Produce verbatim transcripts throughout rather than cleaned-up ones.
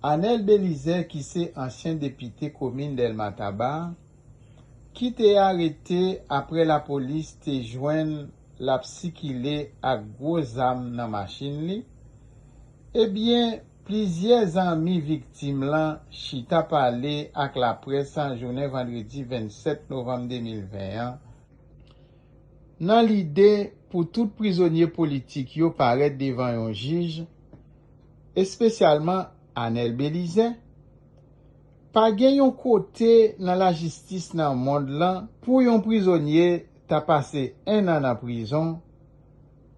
Anèl Belizè, ki se ansyen depite komin Dèlma Taba, ki te arete apre lapolis te jwenn l ap sikile ak gwo zam nan machin li, ebyen, plizyè zanmi viktim lan chita pale ak laprès jounen vandredi vennsèt novanm de mil ven an, nan lide pou tout prizonye politik yo parèt devan yon jij, espesyalman Anèl Belizè. Pa gen yon kote nan lajistis nan mond lan pou yon prizonye ta pase en an nan prizon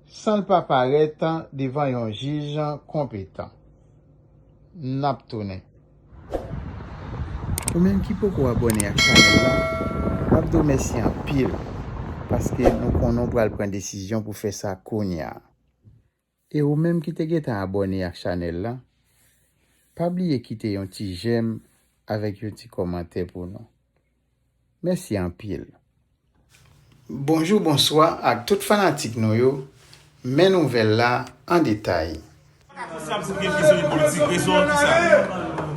san l pa parèt devan yon jij konpetan. N ap tounen. Ou menm ki poko abòne ak chanèl la, m ap di w mèsi anpil, paske nou konnen w pral pran desizyon pou fè sa kounye a. E ou menm ki te gentan abòne ak chanèl la, pa bliye kite yon ti jèm avèk yon ti kòmantè pou nou. Mèsi anpil. Bonjou, bonswa ak tout fanatik nou yo. Men nouvèl la an detay. Sa m di gen prizonye politik, rezon ki sa?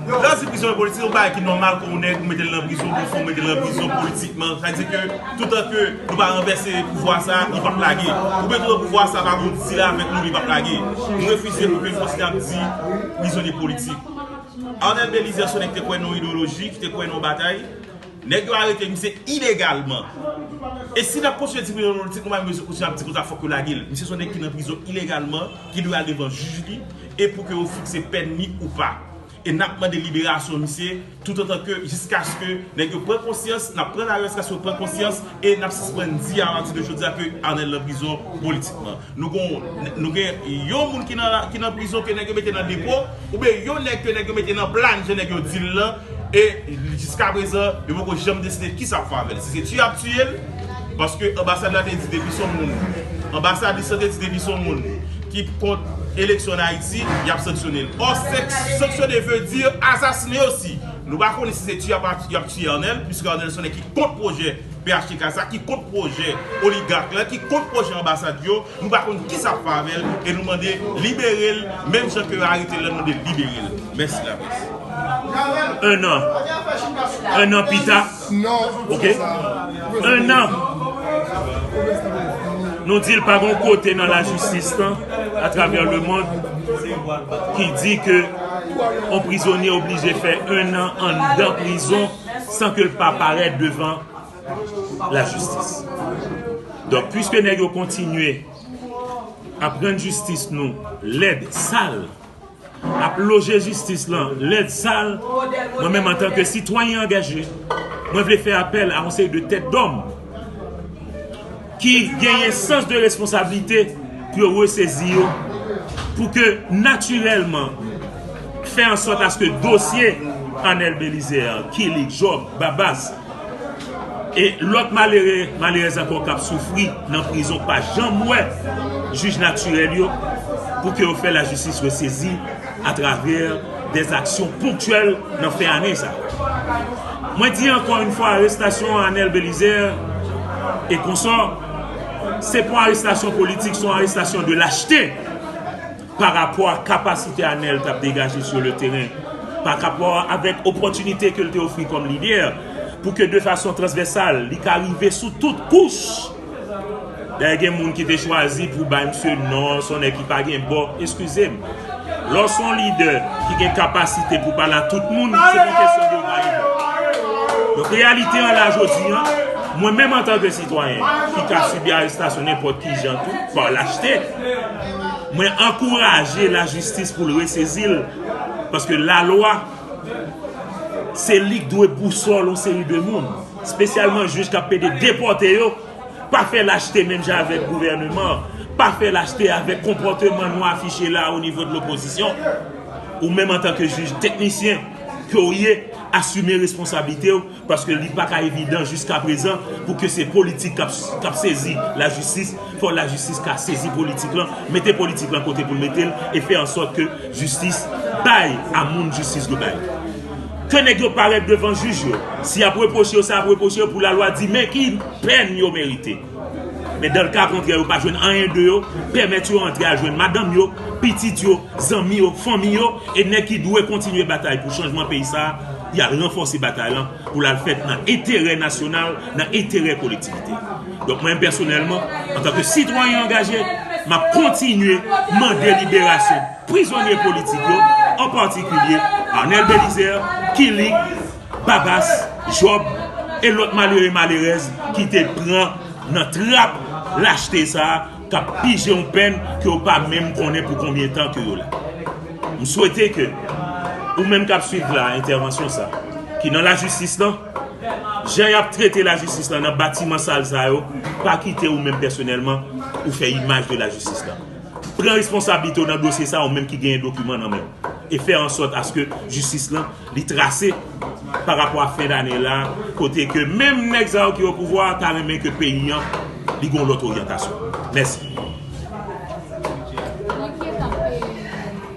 Lè w di prizonye politik, se yon bagay ki nòmal, kon yon nèg ou mete l nan prizon pou fon, mete l nan prizon politikman. Sa di ke toutan ke nou pa ranvèse pouvwa sa, li p ap lage. Oubyen toutan pouvwa sa pa gon dil avèk nou, li p ap lage. Nou refize pou ke nou kontinye ap di prizonye politik. Arnel Belizaire se yon nèg ki te kwè nan yon ideyoloji, ki te kwè nan yon batay. Nèg yo arete misye ilegalman. E si n ap kontinye di prizonye politik, nou pa menm bezwen kontinye ap di konsa fòk yo lage l. Misye se yon nèg ki nan prizon ilegalman, ki dwe al devan jij li, e pou ke yo fikse pèn li ou pa. E n ap mande liberasyon misye, toutotan ke, jiskaske nèg yo pran konsyans, n ap pran lari jiskaske yo pran konsyans, e n ap sispann di apati de jodi a ke Arnel nan prizon politikman. Nou gon, nou gen yon moun ki nan, ki nan prizon ke nèg yo mete nan depo, oubyen yon nèg ke nèg yo mete nan plàn, jan nèg yo di l lan, e jiskaprezan, yo poko janm deside kisa y ap fè avè l. Si se tiye y ap tiye l, paske anbasad la te di depi se yon moun, anbasadris lan te di depi se yon moun ki kont eleksyon ann Ayiti, y ap sanksyone l. Ò, sank-, sanksyone vle di asasine osi. Nou pa konnen si se tiye y ap, y ap tiye Arnel, piske Arnel se yon nèg ki kont pwojè P H T K sa, ki kont pwojè oligak la, ki kont pwojè anbasad yo. Nou pa konn kisa ap fè avè l, e nou mande libere l, menm jan ke yo arete l lan, nou mande libere l. Mèsi laprès. Un an. Un an pita. Ok. Un an. Nou di l pa gon kote nan lajistis lan, atravè lemonn, ki di ke yon prizonye oblije fè un an anndan prizon san ke l pa parèt devan lajistis. Donk, piske nèg yo kontinye ap rann jistis nou lèd, sal, ap loje jistis lan lèd, sal, mwen menm antanke sitwayen angaje, mwen vle fè apèl a yon seri de tèt dòm ki genyen sans de responsablite pou yo resezi yo, pou ke natirèlman fè an sòt aske dosye Arnel Belizaire, Kilik, Jòb, Babas, e lòt malere, malerèz ankò k ap soufri nan prizon k pa janm wè jij natirèl yo, pou ke yo fè lajistis resezi atravè dèzaksyon ponktyèl nan fen ane sa. Mwen di ankò yon fwa, arestasyon Arnel Belizaire e konsò, se pa yon arestasyon politik, se yon arestasyon de lachte. Pa rapò a kapasite Arnel t ap degaje sur le terrain, pa rapò avèk opòtinite ke l te ofri kòm lidè, pou ke de fason transvèsal, li ka rive sou tout kouch. Dayè, gen moun ki te chwazi pou bay misye non, se yon nèg ki pa gen bò, eskize m. Lè w se yon lidè ki gen kapasite pou pale a tout moun, se pa yon kesyon de bay bò. Donk, reyalite an la jodi an, mwen menm antanke sitwayen ki ka sibi arestasyon nenpòt ki jan tou, pa lachte, mwen ankouraje lajistis pou l resezi l, paske lalwa, se li k dwe bousòl yon seri de moun, espesyalman jij k ap pede depòte yo. Pa fè lachte menm jan avèk gouvèneman an, pa fè lachte avèk konpòteman nou afiche la o nivo de lopozisyon. Ou menm antanke jij teknisyen ke w ye, asime responsablite w, paske li pa ka evidan jiskaprezan pou ke se politik k ap, k ap sezi lajistis. Fò lajistis ka sezi politik lan, mete politik lan kote pou l mete l, e fè an sòt ke jistis bay a moun jistis dwe bay. Ke nèg yo parèt devan jij yo. Si y ap repwoche yo sa y ap repwoche yo, pou lalwa di men ki pèn yo merite. Men dan le ka kontrè, yo pa jwenn anyen de yo, pèmèt yo antre al jwenn madanm yo, pitit yo, zanmi yo, fanmi yo, e nèg ki dwe kontinye batay pou chanjman peyi sa a, y al ranfòse batay lan pou l al fèt nan enterè nasyonal, nan enterè kolektivite. Donk, mwen menm pèsonèlman, antanke sitwayen angaje, m ap kontinye mande liberasyon prizonye politik yo, an patikilye Arnel Belizaire, Kilik, Babas, Jòb e lòt malere malerèz ki te pran nan trap lachte sa a, k ap pije yon pèn ke yo pa menm konnen pou konbyen tan ke yo la. M swete ke ou menm k ap swiv la entèvansyon sa, ki nan lajistis lan, jan y ap trete lajistis lan nan batiman sal sa yo, pa kite ou menm pèsonèlman ou fè imaj de lajistis lan. Pran responsablite w nan dosye sa, ou menm ki genyen dokiman nan men w, e fè an sòt aske jistis lan li trase pa rapò a fen dane la, kote ke menm nèg sa yo ki o pouvwa ta renmen ke peyi an li gen yon lòt oryantasyon. Mèsi. Nan ki etap, eh,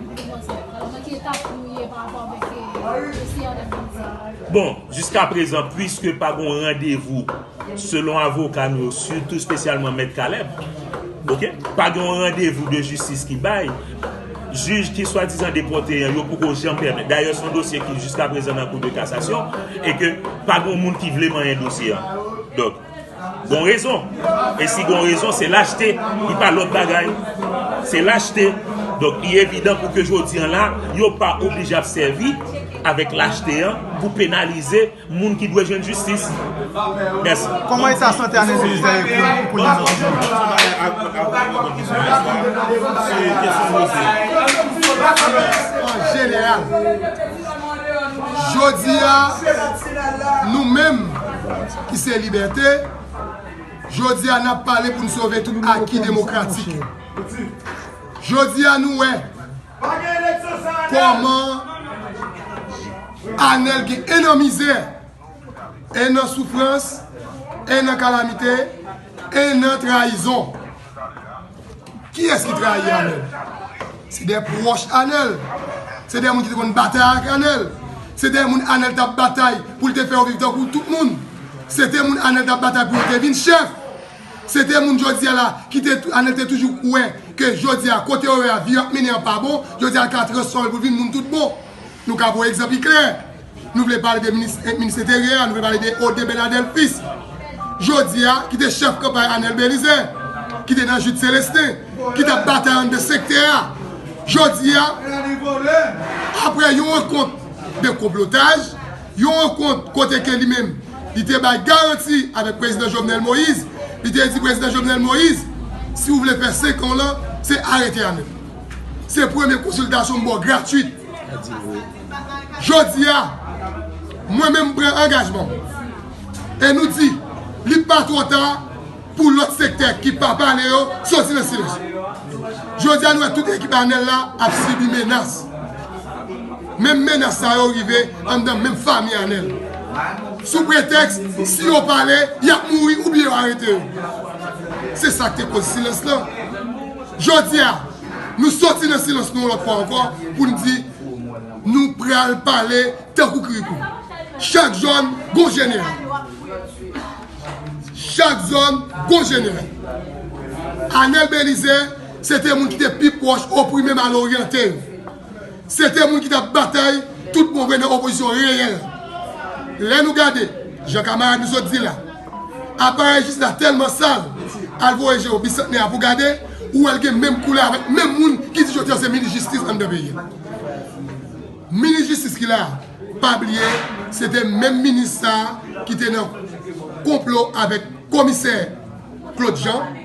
nou panse, alò, nan ki etap nou ye pa rapò avèk, eh, dosye Arnel Belizaire? Bon, jiskaprezan, piske pa gen yon randevou, selon avoka nou yo, sitou espesyalman Mèt Caleb, oke? Pa gen yon randevou de jistis ki bay. Jij ki swadizan depòte an, yo poko janm pèmèt. Dayè, se yon dosye ki jiskaprezan nan Kou de Kasasyon e ke pa gen yon moun ki vle manyen dosye an. Donk, gon rezon. E si gon rezon, se lachte. Li pa lòt bagay. Se lachte. Donk, li evidan pou ke jodi an la, yo pa oblije ap sèvi avèk lachte an pou penalize moun ki dwe jwenn jistis. Mèsi. Kòman eta sante Arnel Belizaire ye pou, pou li nan prizon? An jeneral, jodi a, nou menm ki se Libète, jodi a, n ap pale pou n sove tout aki demokratik. Jodi a, nou wè kòman Arnel gen en nan mizè, en nan soufrans, en nan kalamite, en nan trayizon. Kiyès ki trayi Arnel? Se de pwòch Arnel. Se de moun ki te konn batay ak Arnel. Se de moun Arnel t ap batay pou l te fè yo viv tankou tout moun. Se de moun Arnel t ap batay pou yo te vin chèf. Se de moun jodi a la ki te, Arnel te toujou kwè ke jodi a kote yo ye a, vi ap mennen an pa bon, jodi a l ka transfòme l pou l vin moun tout bon. Nou ka voye egzanp ki klè. Nou vle pale de minis, minis enteryè a, nou vle pale de Audrey Bernadel Fils. Jodi a, ki te chèf kanpay Arnel Belizaire, ki te nan Jude Célestin, ki t ap batay anndan sektè a. Jodi a, apre yon rankont de konplotaj, yon rankont kote ke li menm, li te bay garanti avèk prezidan Jovenel Moïse, li te di prezidan Jovenel Moïse, si w vle fè senk an w lan, se arete Arnel. Se premye konsiltasyon m ba w gratwit. Jodi a, mwen menm m pran angajman m. E nou di, li pa twò ta pou lòt sektè ki pa pale yo soti nan silans. Jodi a, nou wè tout ekip Arnel la ap sibi menas. Menm menas sa yo rive anndan menm fanmi Arnel. Sou pretèks, si yo pale, y ap mouri oubyen yo arete yo. Se sa k te koz silans lan. Jodi a, nou soti nan silans nou yon lòt fwa ankò pou n di, nou pral pale tankou kirikou. Chak zòn, gon jeneral. Chak zòn, gon jeneral. Arnel Belizaire, se te moun ki te pi pwòch oprime maloryante yo. Se te moun ki t ap batay tout bon vre nan opozisyon reyèl. Lè nou gade, jan kamarad nou sot di la, aparèy jistis la tèlman sal, al voye je w Bisantnè a pou gade, ou wè l gen menm koulè avèk menm moun ki di jodi a se minis jistis anndan peyi a. Minis jistis ki la a, pa bliye, se te menm minis sa a ki te nan konplo avèk komisè Claude Jean,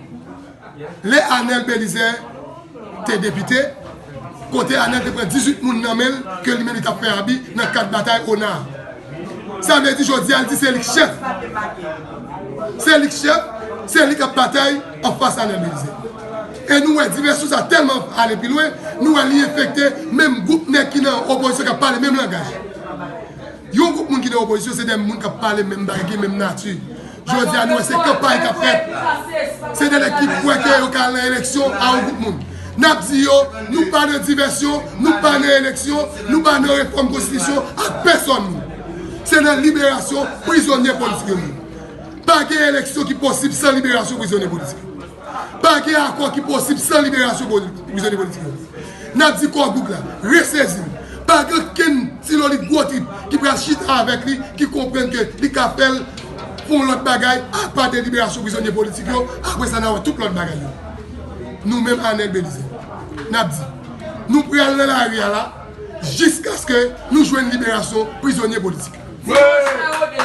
lè Arnel Belizaire te depite, kote Arnel te pran dizuit moun nan men l, ke li menm li t ap fè abi nan kad batay ona a. Sa vle di jodi a, l di se li k chèf. Se li k chèf, se li k ap batay anfas Arnel Belizaire. E nou wè divèsyon sa tèlman ale pi lwen, nou wè li enfekte menm gwoup nèg ki nan opozisyon k ap pale menm langaj. Yon gwoup moun ki nan opozisyon, se de moun k ap pale menm bagay, ki menm nati. Jodi a, nou wè se kanpay k ap fèt. Se de nèg ki kwè ke yo ka al nan eleksyon a yon gwoup moun. N ap di yo, nou pa nan divèsyon, nou pa nan eleksyon, nou pa nan refòm konstitisyon ak pèsonn moun. Se nan liberasyon prizonye politik yo ye. Pa gen eleksyon ki posib san liberasyon prizonye politik yo. Pa gen akò ki posib san liberasyon poli- prizonye politik yo. N ap di Kò Gouk la, resezi l. Pa gen kenn ti lolit gwo trip ki pral chita avèk li, ki konprann ke li ka fè l fè yon lòt bagay apa de liberasyon prizonye politik yo. Apre sa, n a wè tout lòt bagay yo. Nou menm, Anèl Belize, n ap di, nou pral nan lari a la, jiskaske nou jwenn liberasyon prizonye politik. Dimanch K O D.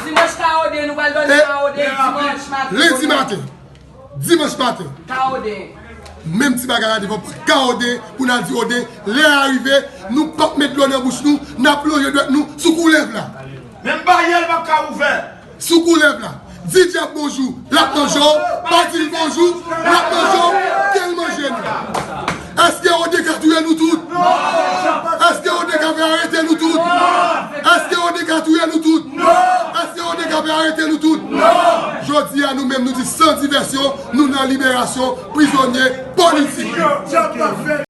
Dimanch K O D, nou pral dòmi K O D dimanch maten. Lendi maten, dimanch maten, K O D. Menm ti bagay la devan pòt K O D pou n al di O D, lè a rive, nou p ap met dlo nan bouch nou, n ap lonje dwèt nou sou koulèv la. Menm baryè l p ap ka ouvè. Sou koulèv la. Di dyab bonjou, l ap manje w. Pa di l bonjou, l ap manje w. Ke l manje nou. Èske O D ka touye nou tout? Èske O D ka fè arete nou tout? Èske O D ka touye nou tout? Èske O D ka fè arete nou tout? Jodi a, nou menm, nou di san divèsyon, nou nan liberasyon prizonye politik.